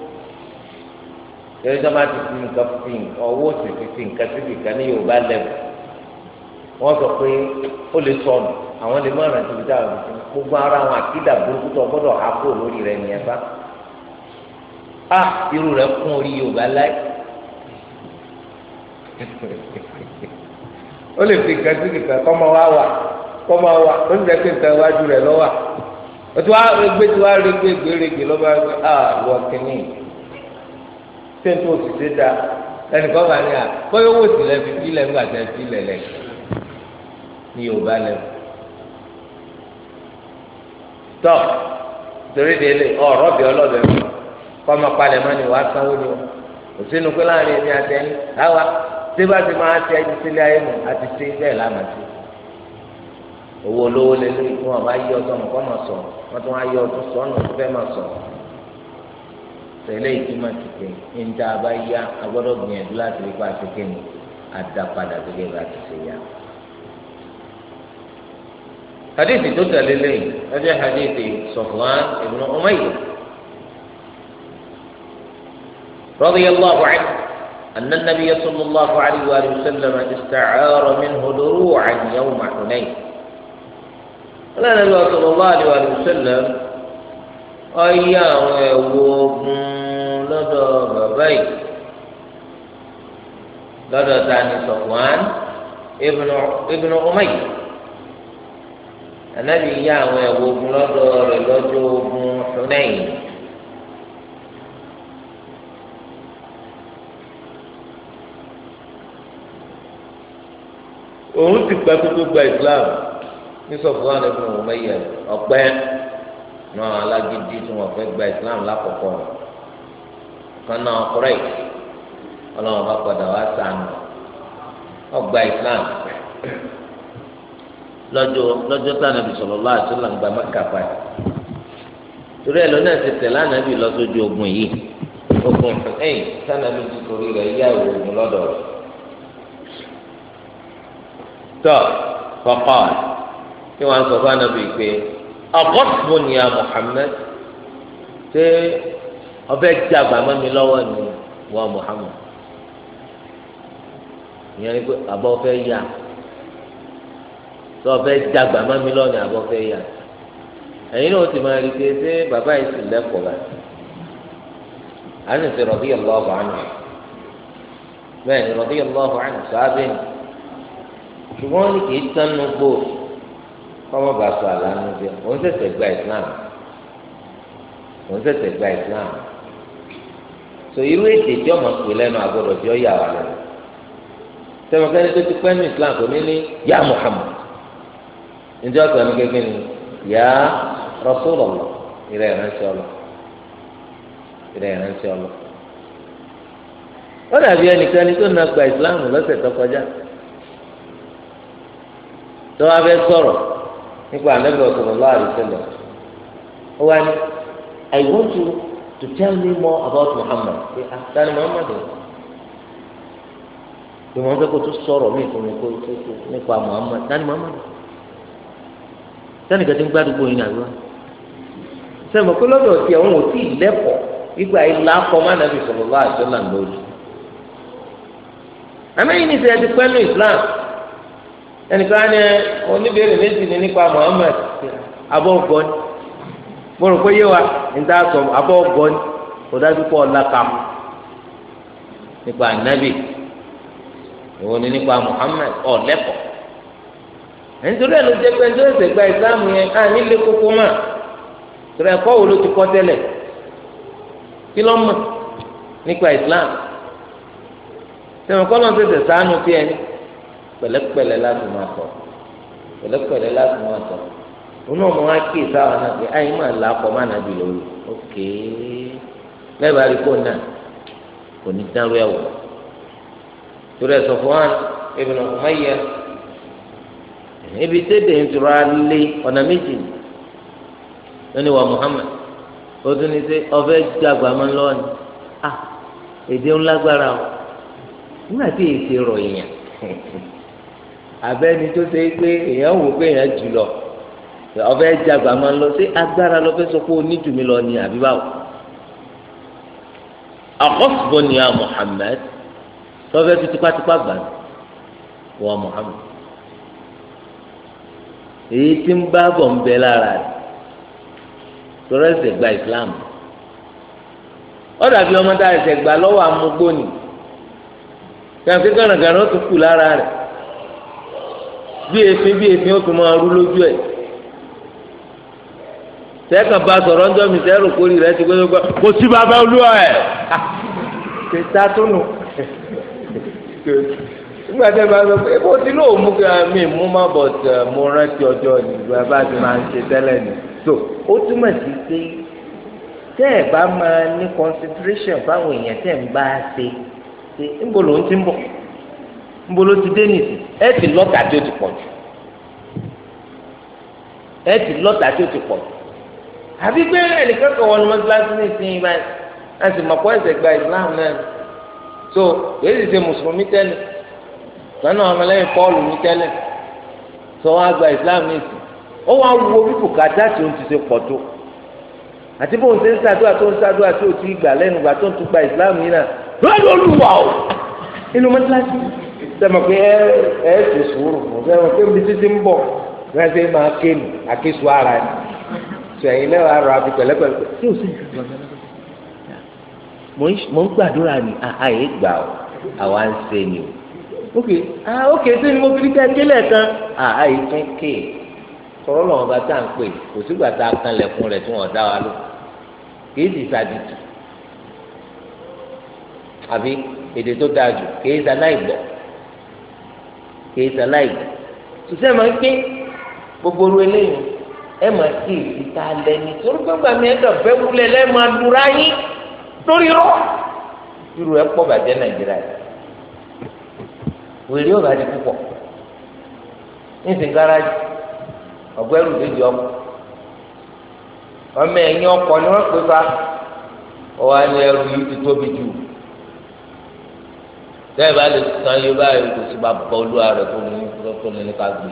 Torí tó bá ti fi nǹkan fi ọwọ́ sì fi fi nǹkan síbi kan ní Yorùbá lẹ́wọ̀, wọ́n sọ pé ó lè sọnù, àwọn lè má rántí ibi táwọn fi sí. Gbogbo ara àwọn àkídà burúkú tó gbọ́dọ̀ há kó lórí rẹ̀ nìyẹn bá. A irú rẹ̀ kún orí Yorùbá láì. Ó lè fi nǹkan sí nìkan kọ́ máa wá wà kọ́ máa wà ó ń jẹ́ pé nǹkan iwájú rẹ̀ lọ́wọ́. Òtún wá gbé tí wá rí gbé gbèrègbè lọ́ba à wọ kínní. Ṣé n tó sì ṣe da? Ẹnìkan bá ní à bóyá owó sì lẹ fi sílẹ̀ ńgbà tẹ sílẹ̀ lẹ̀ ní Yorùbá lẹ̀. Tọ́ torí délé ọ̀rọ̀ bí ọlọ́bẹ̀ kọ́ máa palẹ̀ mọ́ ni wàá sanwó ni o. Kò sínú pé láàrin èmi àtẹ̀yìn àwa tí bá ti máa ṣe ẹni sílé ayé mu àti ṣe bẹ́ẹ̀ lánàá sí. Owó olówó lélẹ̀ kí wọ́n bá yí ọtọ́ nǹkan máa sọ wọ́n tún wá yí ọtún sọ́nù tó fẹ́ máa sọ. Tẹ̀lé ìtumọ̀ ti pé níta bá yá a gbọ́dọ̀ gbìyànjú láti rí pa àti kéde àdàpadà gẹ́gẹ́ bá ti ṣe yá. Hadithi tó tẹ̀lé lẹ́yìn ọjọ́ hadithi Safwan ibn Umayyah radiyallahu anhu anna an-nabiyya sallallahu alayhi wa sallam ista'ara minhu duru'an yawma Hunayn. Ànábì sallallahu alayhi wa sallam ó yá àwọn ẹ̀wù ogun lọ́dọ̀ bàbá yìí lọ́dọ̀ tani Safwan ibn Umayyah. Ànábì yá àwọn ẹ̀wù ogun lọ́dọ̀ rẹ̀ lọ́jọ́ ogun Hunayn. Òun ti pẹ́ kókó gba Islam ní Safwan ibn Umayyah ọ̀pẹ́ náà alágídí tí wọ́n fẹ́ gba Islam lákòókò kan náà Quraysh Ọlọ́run bá padà wá sànù ọgbà Islam lọ́jọ́ lọ́jọ́ tí Ànábì sallallahu alaihi wasallam gba Mẹ́kà padà. Torí ẹ̀ lọ́nà ti tẹ̀lé Ànábì lọ sójú ogun yìí, ogun ẹ̀yìn sànàbí ti torí rẹ̀ yá ìwò ogun lọ́dọ̀ rẹ̀. Tọ́ faqal kí wọ́n sọ fún Ànábì pé ọgọ́fún ya Muhammad, ṣé ọbẹ̀ jàgbá mọ́ mi lọ́wọ́ ni wọ́n Muhammad? Ìyẹn ni pé àbọ̀ fẹ́ yá, tó ọbẹ̀ jàgbá mọ́ mi lọ́wọ́ ni àbọ̀ fẹ́ yá. Ẹ̀yin náà ti máa rí i pé ṣé bàbá yìí sì lẹ́kọ̀ọ́ báyìí? Àti ṣe radiyallahu anhu, bẹ́ẹ̀ ni radiyallahu anhu sábẹ́ ni, ṣùgbọ́n ní kì í tánu gbòò kọ́mọ́ bá sọ àlànà jẹ. Òun ṣẹ̀ṣẹ̀ gba Islam, òun ṣẹ̀ṣẹ̀ gba Islam. So irú èdè tí ọmọ pè lẹ́nu àgbọ̀dọ̀ tí ó yà wà lẹ́nu. Sẹ́wọ̀n tó ti pẹ́ ní Islam kò ní ní yá Muhammad, njẹ́ ọ̀sán ní kékeré ni yá Rasulullah, ìrẹ́ ìránṣẹ́ ọlọ́, ìrẹ́ ìránṣẹ́ ọlọ́. Ó dàbí ẹnìkan ní tó na gba Islam lọ́sẹ̀ tó kọjá, tó wá fẹ́ sọ̀rọ̀ nípa Ànábì sallallahu alaihi wasallam. Ó wá ní, I want you to tell me more about Muhammad. Ṣé àtàní Muhammad o? Bí wọ́n fẹ́ kó tó sọ̀rọ̀ mí fún mi kó tó nípa Muhammad. Tani Muhammad? Sani kàtí ń gbàdúgbò yín nàgbà. Sẹ́mi pé lọ́dọ̀ tiẹ̀ òun ò tí ì lẹ́kọ̀ọ́ ìgbà ìlà akọ má Ànábì sallallahu alaihi wasallam lójú. Àmẹ́yìn ní sẹ́yìn ti pẹ́ nù Islam. Ẹnìkan ní oníbèrè méjì ní nípa Muhammad, abọ́ ọgọ́ni. Mo rò pé yé wa níta sọ abọ́ ọgọ́ni kò dájú pọ̀ ọ̀la kà mọ́ nípa Ànábì, ìwọ ni nípa Muhammad ọ̀lẹ́kọ̀ọ́. Nítorí ẹ̀ ló jẹ́ pé ẹjọ́ ìṣẹ̀ gba ìsìlámù yẹn á nílé kókó mà. Torí ẹ̀kọ́ wo ló ti kọ́ tẹ́lẹ̀? Kí ló mọ̀ nípa ìsìlámù? Sẹ́wọ̀n kọ́ lọ́n tẹ̀sẹ̀ sànù tí ẹni pẹ̀lẹ́pẹ̀lẹ́ láti máa tọ̀, pẹ̀lẹ́pẹ̀lẹ́ láti máa tọ̀. Òun náà mọ̀ wá kí ìsáwọn náà pé ayé máa là á kọ́ má nàbì lórí. Ókè lẹ́bàá rí kó náà kò ní dárú ẹ̀ wọ̀. Torí ẹ̀ Safwan ibn Umayyah ibi tẹ́lẹ̀ ń tura lé ọ̀nà méjì lónìí wa Muhammad, ó tún ní sẹ́ ọ̀fẹ́ jàgbá máa ń lọ́wọ́ ni. Ah, èdè ńlágbára o. Nígbà tí èsì rọ̀ èèyàn abẹ́ni tó ṣe pé èèyàn wò pé èèyàn jù lọ, ọ̀fẹ́ jàgbá máa ń lọ sí agbára lọ́fẹ́ sọ pé oníjù mi lọ ni àbí báwo? Àkọ́sùbọ̀ ni a Muhammad lọ́fẹ́ fi tipátipá gbà wọ Muhammad. Èyí tí ń bá bọ̀ ń bẹ lára rẹ̀ tọ́lá ẹsẹ̀ gba Islam. Ó dàbí ọmọ tá ẹsẹ̀ gbà lọ́wọ́ amúgbóni kí gànàgànà ó tún kù lára rẹ̀. Bí èéfín bí èéfín ó tún máa rú lójú ẹ̀. Sẹ́kàn bá sọ̀rọ̀ ńjọ́ mi sẹ́rù kórì rẹ̀ ti gbé kò sí bàbá olúwa ẹ̀. Kẹta tó nù. Nígbà tí a bá sọ pé bó ti lóò mú kí mi mú má bọ̀ tẹ̀ mo rántí ọjọ́ ni bàbá ti máa ń ṣe tẹ́lẹ̀ ni. So ó túmọ̀ sí pé tẹ́ ẹ̀ bá máa ní consideration fáwọn èèyàn tẹ́ ń bá a ṣe ṣe ńbo ló ń ti ń bọ̀, ńbo ló ti dé nìsí, ẹ ti lọ́tà tí ó ti pọ̀ jù, ẹ ti lọ́tà tí ó ti pọ̀ jù. Àbí pé ẹnìkan kan wọnú mọ́sálásí ní ìsinyìí báyìí, a sì mọ̀ pé ẹ̀sẹ̀ gba Islam náà, so èyí sì ṣe mùsùlùmí tẹ́lẹ̀, lọ́nà ọmọlẹ́yìn Pọ́ọ̀lù ní tẹ́lẹ̀, sọ wọn gba Islam ní ìsìn, ó wá wo bí bùkátà tí òun ti ṣe pọ̀ tó àti bóun ṣe ń ṣàdúrà tó ń ṣàdúrà tí ò ti gbà lẹ́nu gbà tó ń tún gba Islam yìí náà lọ́dọ̀ Olúwa o inú mọ́sálásí. Sẹ́mi pé ẹ ẹ ṣe sùúrù fún sẹ́mi pé ibi títí ń bọ̀ wọ́n ṣe máa kéènì àkéṣù ara ẹ̀ sẹ́yìn lẹ́wọ̀ arọ àfi pẹ̀lẹ́pẹ̀lẹ́ tí ò sí mò ń gbàdúrà ní àyè gbà ó àwa ń ṣe ni o. Ok ah ok ṣé ni mo fi ká délẹ̀ kan àyè tún ké sọ̀rọ̀ lọ́wọ́ bá tá à ń pè kò sígbà tá a kan lẹ̀kùn rẹ̀ tí wọ́n dá wa lò kì í sì ṣàdìtì àbí èdè tó dáa jù kì í ṣaláìgbọ́ kì í ṣaláìgbọ́. Ṣiṣẹ́ máa ń pín gbogbo oru eléyìí ẹ máa kí ìta lẹ́ni torí pé gbàmí ẹ dọ̀fẹ́ wúlẹ̀ lẹ́ẹ̀ máa dúra yín lórí rọ́. Irú ẹ pọ̀ bàjẹ́ Nàìjíríà yìí, wèrè ọ̀gá di púpọ̀ nísìnyí gáràjì ọ̀gbẹ́rù méjì ọkọ̀ ọmọ ẹ̀yìn ọkọ̀ ni wọ́n pè fa ọwọ́ á ní ẹrù yìí ti tóbi jù tẹ́lẹ̀ bá lè san yóò báyìí kò sí bá bọ́ olúwa rẹ̀ tó ní ní ká gbé.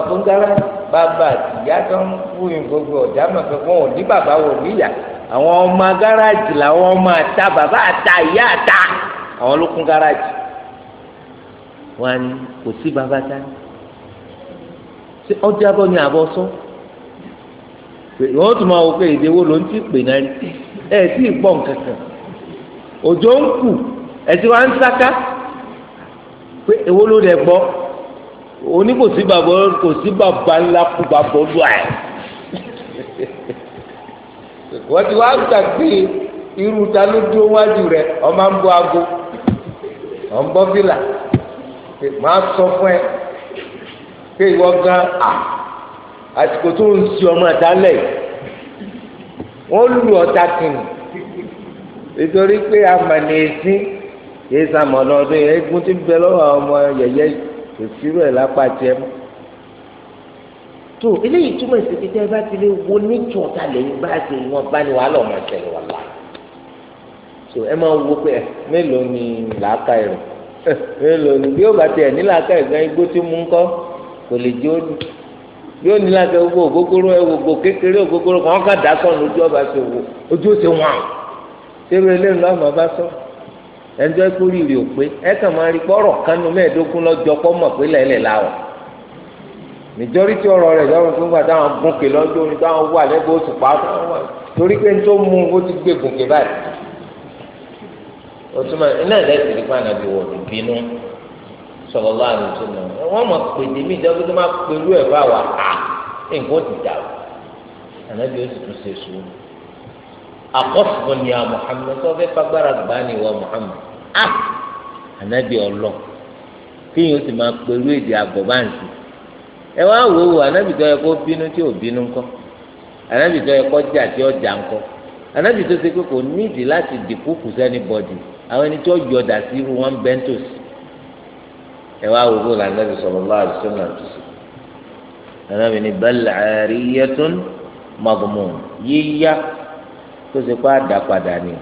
Fún gáràjì bàbá àtìyá tó ń fún yín gbogbo ọ̀já mọ̀ pé wọn ò ní bàbá wọn ò ní ìyá, àwọn ọmọ gáràjì làwọn ọmọ àta bàbá àta ìyá àta àwọn ló kún gáràjì. Wọn á ní kò sí bàbá ta ṣé ọjà bọ́ ni àbọ̀ sọ wọ́n tún máa wọ pé èdè wo ló ń tí pè náà rí ẹ tí ì gbọ́ nǹkankan òjò ń kù ẹ tí wọ́n ń sáká pé èwo ló dẹ̀ gbọ́ òní kò sí bàbá kò sí bàbá ńlá kú bàbá olúwa ẹ̀. Wọ́n ti wá gbàgbé irú ta ló dúró wájú rẹ̀, ọmọ ń bọ aago ọ̀ ń bọ́ fìlà máa sọ fún ẹ pé ìwọ gan à àsìkò tó ń si ọmọ àtàlẹ̀ wọ́n lù ọ̀tá kìnnì nítorí pé amànà èsì kìí sàmọ̀nà ọdún yẹn egun ti bẹ lọ́wọ́ àwọn ọmọ yẹ̀yẹ́ kò sírò ẹ̀ lápá tiẹ̀ mọ́. Tó eléyìí túmọ̀ sí pé tẹ́ ẹ bá ti lè wo níjọ́ ọ̀tá lẹ́yìn bá ti wọ́n bá ní wàhálà ọmọ ìṣẹ̀lẹ̀ wà láà. Tó ẹ máa wo pé mélòó ni làákà rẹ̀ mélòó ni bí ó bá tiẹ̀ ní làákà ìgbà igbó tí mú ń kọ́ kò lè jẹ́ òní yóò ní láti owó ògógóró ẹ wò gbò kékeré ògógóró kan ká dà sọnù ojú ọba ṣe wò ojú ó ṣe wọn ṣerú eléyìí lọ́wọ́ máa bá sọ ẹnjọ́ kórì rè ò pé ẹ kàn máa rí pọ́rọ̀ kánú mẹ́ẹ̀ẹ́dógún lọ́jọ́ pọ́ mọ̀ pé lẹ́lẹ̀ la wọ̀ majority ọ̀rọ̀ rẹ̀ lọ́wọ́ tó ń gbà táwọn gúnkè lọ́jọ́ orin táwọn wà lẹ́gbẹ̀ẹ́ oṣù pa torí pé tó mú ó ti gbé gùnkè báyìí ó túmọ̀ iná ẹ̀lẹ́sìn rí pàànà bí wọ́n bínú sallallahu alaihi wasallam wọn mọ pèdè mí ìjọba tó máa pẹ̀lú ẹ bá wà á nǹkan ó ti dà o ànábi ó sì tún ṣe sùúrù. Àkọsùn ni a Muhammad tó fẹ́ fagbára gbà ní ìwọ Muhammad á ànábi ọlọ kéèyàn ó sì máa pẹ̀lú èdè àgọ̀báǹsì ẹ wá wò ó ànábi tó yẹ kó bínú tí ò bínú ńkọ́, ànábi tó yẹ kó jà tí ó jà ńkọ́, ànábi tó ṣe pé kò nídìí láti dìkú kù sẹ́ni bọ́dì àwọn ẹni tí ó yọ̀dà sí irú wọn bẹ́ńtòsì. Ẹ wá wo bóòlù anabi sallallahu alaihi wasallam tó sè anabi ní bal ariyatun madmun yíyá tó ṣe kó àdàpadà ni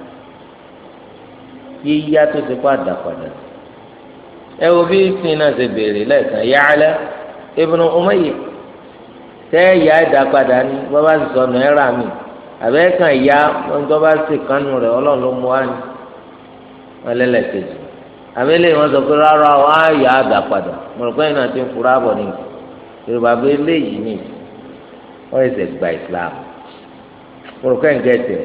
yíyá tó ṣe kó àdàpadà ni. Ẹ wo bí sin náà ṣe béèrè lẹ́ẹ̀kan Ya'la ibn Umayya tẹ́ ẹ̀yà àdàpadà ni bàbá sì sọnù ẹ̀ rà mí àbẹ́ẹ̀kan ìyá wọn tó bá sì kánú rẹ̀ Ọlọ́run ló mú wá ní wọn lẹ́lẹ́kejì àbẹ́lẹ́ wọn sọ pé rárá o á yà á dà padà. Mo rò pé ẹ̀yin náà ti ń fura bọ̀ ní yorùbá bẹ́ẹ̀ léyìí ní wọ́n ẹ̀sẹ̀ gba Islam. Mo rò pé ẹ̀ ń gẹ̀ẹ́tẹ̀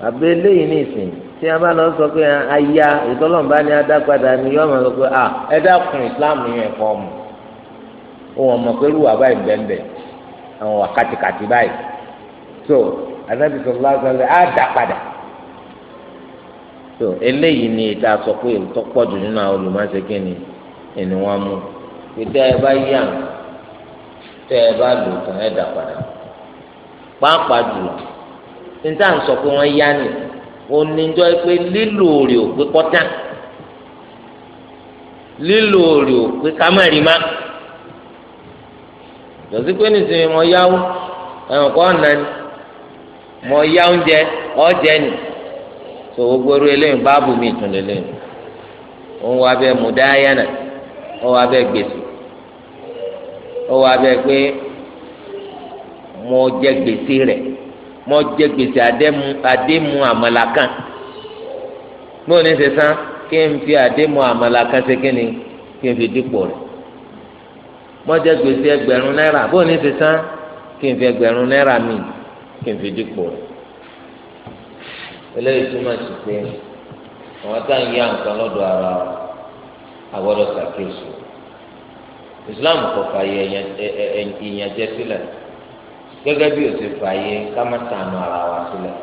àbẹ́lẹ́ yìí ní ìsìn tí a bá lọ sọ pé aya ìtọ́lọ́mùbá ni á dá padà ni yọ́ọ́ máa sọ pé à ẹ dákun Islam yẹn kọ́ mu Òun ọmọ pẹ̀lú wà báyìí bẹ́ẹ̀ àwọn wà kàtìkàtì báyìí. So Ànábì sallallahu alaihi wasallam á dà padà. So eléyìí ni ìta sọ pé tó pọ̀ jù nínú àwọn olùmọ̀ọ́sẹ̀ ni ẹni wọn mú. Pété ẹ bá yá tẹ ẹ bá lò tán ẹ dà padà. Pàápàá jùlọ níta ń sọ pé wọ́n yá ni oníjọ́ pé lílò rè ò pé kọ́tà, lílò rè ò pé kámẹ́rì má. Lọ́sí pé nísìnyí mo yáwó ẹ̀wọ̀n kọ́ ọ̀nà ni mo yá oúnjẹ ọ̀jẹ̀ ni. So gbogbo orí eléyìí báàbù mi tún lélẹ́yìn. Òun wà bẹ́ẹ̀ mùdáyánà, ó wà bẹ́ẹ̀ gbèsè, ó wà bẹ́ẹ̀ pé mo jẹ gbèsè rẹ̀, mo jẹ gbèsè àdému àmàlà kan. Mo ní sísan kí n fi àdému àmàlà kan ṣe kíni kí n fi dípò rẹ̀. Mo jẹ gbèsè 1,000 náírà, bó ní sísan kí n fi 1,000 náírà mi kí n fi dípò rẹ̀. Eléyìí túmọ̀ sí pé àwọn tá à ń yá nǹkan lọ́dọ̀ ara àgbọ́dọ̀ ṣàkíyèsí. Islam kò fààyè ìyànjẹ sílẹ̀ gẹ́gẹ́ bí o ti fààyè ká má ṣàánú ara wa sílẹ̀.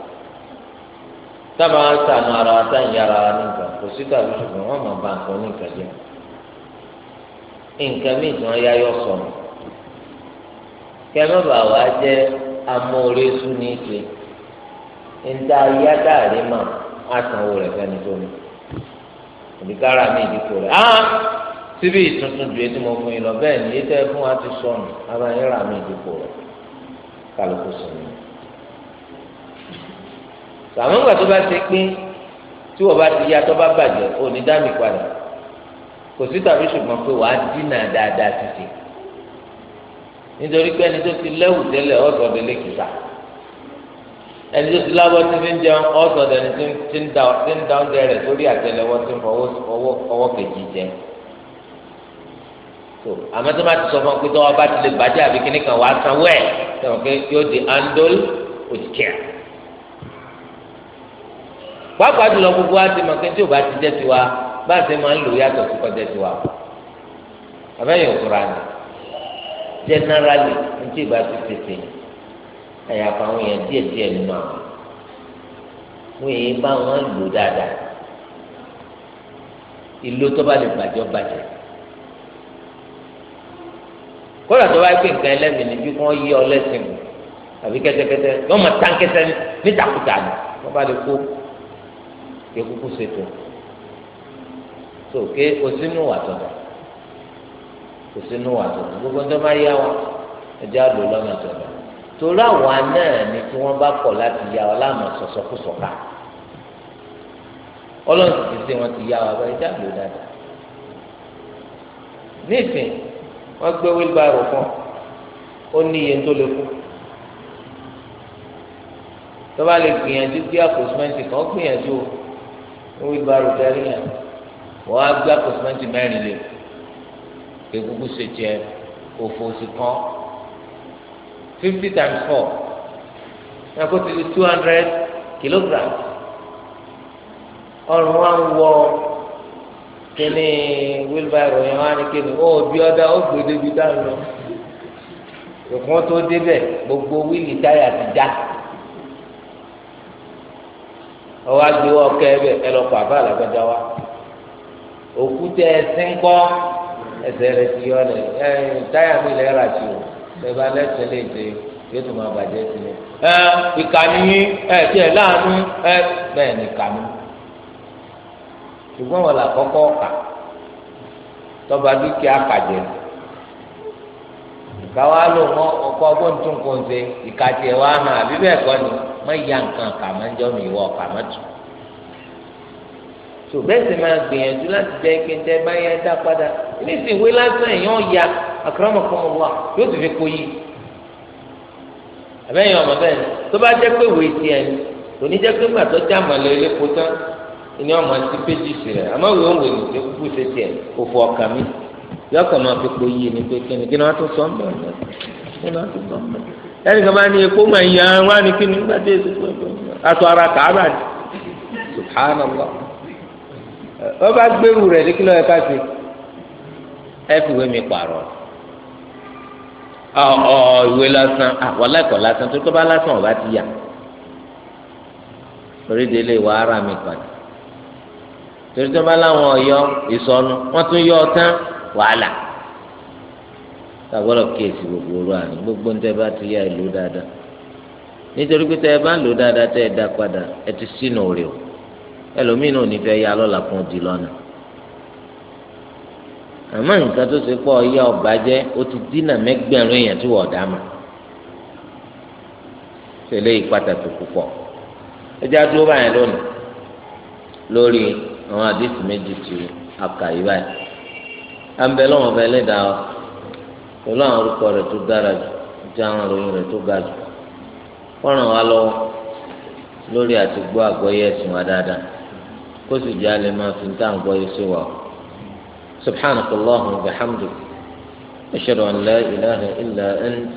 Sábà ń ṣàánú ara wa tá à ń yá ara wa ní nǹkan kò sí tàbí ṣùgbọ́n wọ́n máa ba nǹkan ní nǹkan jẹ́. Nǹkan míì tí wọ́n yá yọ sọnù. Kẹ́mẹ́bà wa jẹ́ amóoresú ní í ṣe. Níta yá dáàrí mà á sanwó rẹ̀ fẹ́ni tó ní. Òdìkára mi ìdíkò rẹ̀. Síbi ìtuntun ju etí mo fún yín lọ bẹ́ẹ̀ ni ètò ẹ fún wa ti sọnù abayín rà mí ìdíkò rẹ̀ kálukú sọnù. Sàmúgbà tó bá ṣe pé tí wọ́n bá ti yá tó bá bàjẹ́ ò ní dá mi padà. Kò sí tàbí ṣùgbọ́n pé wàá dínà dáadáa títì. Nítorí pé ẹni tó ti lẹ́wù tẹ́lẹ̀ ọ̀sọ̀ délé kìsà. Ẹni tó ti lábọ́ tí fi ń jẹun ọ̀sọ̀ dẹni tí ń da oúnjẹ rẹ̀ sórí àtẹ́lẹwọ́ tí ń fọwọ́ kejì jẹ. So àmọ́ tó bá ti sọ fún ọ pé tó wọ́n bá ti lè bàjẹ́ àbí kíní kan wàá sanwó ẹ̀ sọ̀rọ̀ pé yóò di andol òtítìá. Pàápàá jùlọ gbogbo wa ti mọ̀ pé tí ò bá ti jẹ́ tiwa bá a ṣe máa ń lò yàtọ̀ sí kọjá tiwa. Àbẹ́yẹ̀ òkúra ni generally ntí ìbá ti tètè àyàfà àwọn èèyàn díẹ̀ díẹ̀ nínú àwọn wọn èyí bá wọn lò dáadáa. Ìlú tó bá lè bàjẹ́ bàjẹ́. Kódà tó bá gbé nǹkan ẹlẹ́mìí ni bí wọ́n yí ọ lẹ́sìn kù àbí kẹ́tẹ́kẹ́tẹ́ wọ́n máa tán kẹ́tẹ́ nítakùtà ni wọ́n bá lè kó kékuku ṣètò. Tó ké kò sínú wà tọ̀dọ̀, kò sínú wà tọ̀dọ̀. Gbogbo ń tó bá yá wa ẹjẹ́ àlò lọ́nà tọ̀dọ̀. Torí àwa náà ni tí wọ́n bá kọ̀ láti yá wa láàmú sọ̀sọ̀kúsọ̀ká. Ọlọ́run sì ti ṣe wọn ti yá wa bá ẹjẹ́ àlò dáadáa. Nísìn wọ́n gbé wílbárò fún ó ní iye tó lè kú. Tó bá lè gbìyànjú gbé àpò sìmẹ́ǹtì kan gbìyànjú o wílbárò tẹ́lẹ̀ yẹn wọ́n á gbé àpò sìmẹ́ǹtì mẹ́rin lé kékuku ṣe tiẹ̀ òfò sí kan 50 times 4 náà kó ti di 200 kilograms. Ọrùn wa ń wọ kíní wílbárò yẹn wá ní kíní ó bí ọdá ó gbé débi dá lọ. Ìkún tó débẹ̀ gbogbo wíìlì táyà ti já. Ọwọ́ agbéwọ́ ọkẹ́ ẹ bẹ̀ ẹ lọ pa àbá àlàgbàdá wa. Òkúta ẹsẹ̀ ńkọ́ ẹsẹ̀ rẹ̀ ti yọ lẹ̀ ẹ táyà mi lẹ́ rà sí o. Bẹ́ẹ̀ bá lẹ́sẹ̀ lè ṣe yóò tún máa bàjẹ́ sí ni. Ẹ ìkànnì yín ẹ tiẹ̀ láàánú ẹ bẹ́ẹ̀ ni ìkànnì. Ṣùgbọ́n wọn là kọ́kọ́ kà tọ́ba dúkìá kàjẹ́. Ìka wa lò mọ ọkọ ọgbọ́n tún kò ń ṣe ìka tiẹ̀ wá hàn àbí bẹ́ẹ̀ kọ́ ni má ya nǹkan kà má jọ́ mi ìwọ kà má tù. Tó bẹ́ẹ̀ sì máa gbìyànjú láti jẹ́ ike ń tẹ́ bá yẹ dá padà. Nísìnyí ìwé lásán èèyàn ya akramakumullah yóò sì fi kó yí. Àbẹ́yẹn ọmọ bẹ́ẹ̀ ni tó bá jẹ́ pé ìwé tiẹ̀ ni kò ní jẹ́ pé gbà tó já màlẹ́ elépo tán ni ọmọ sí péjì sí rẹ̀ àmọ́ ìwé òun wèlú tó kúkú ṣe tiẹ̀ òfò ọkàn mi yọkàn máa fi kó yí ni pé kíni kí ni wọ́n tún sọ ń bẹ̀ kí ni wọ́n tún sọ ń bẹ̀ ẹnì kan bá ní epo máa ń yan wá ní kíni nígbà tí èso aṣọ ara kàába ni subhanallah wọ́n bá gbèrú rẹ̀ ní kí ló yẹ ká ṣe ẹ fi ìwé mi pààrọ̀ Ọ ìwé lásán. Wàhálà ẹ̀kọ́ lásán tó tó bá lásán ọba ti yà. Torí délé wà ara mi padà. Torí tó bá láwọn ọ̀yọ́ ìsọnù wọ́n tún yọ ọ tán wàhálà. Tàgbọ́dọ̀ kíyèsí gbogbo orú àná gbogbo ń tẹ́ bá ti yá ìlú dáadáa. Nítorí pé tẹ́ ẹ bá ń lò dáadáa tẹ́ ẹ dá padà ẹ ti sínú òrè o. Ẹlòmíín náà ò ní fẹ́ yá lọ́la fún di lọ́nà. Àmọ́ nǹkan tó ṣe pọ̀ ọ̀yá ọba jẹ́ ó ti dínà mẹ́gbẹ̀rún èèyàn tí wọ́n dá mà. Tẹ̀lé ìpàtàkì púpọ̀. Ẹ jẹ́ àdúró báyìí lónìí lórí àwọn àdìsí méjì tí a kà yí báyìí. À ń bẹ lọ́wọ́ bẹ lẹ́dàá ọ pẹ̀lú àwọn orúkọ rẹ̀ tó dára jù àti àwọn ìròyìn rẹ̀ tó ga jù. Kó ràn wá lọ́wọ́ lórí àti gbọ́ àgbọ́yé ẹ̀sìn wa dáadáa, kó sì jẹ́ alẹ́ máa fi ń tà ń gbọ́yé sí wa. سبحانك اللهم وبحمدك، أشهد أن لا إله إلا أنت،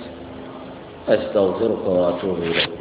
أستغفرك وأتوب إليك.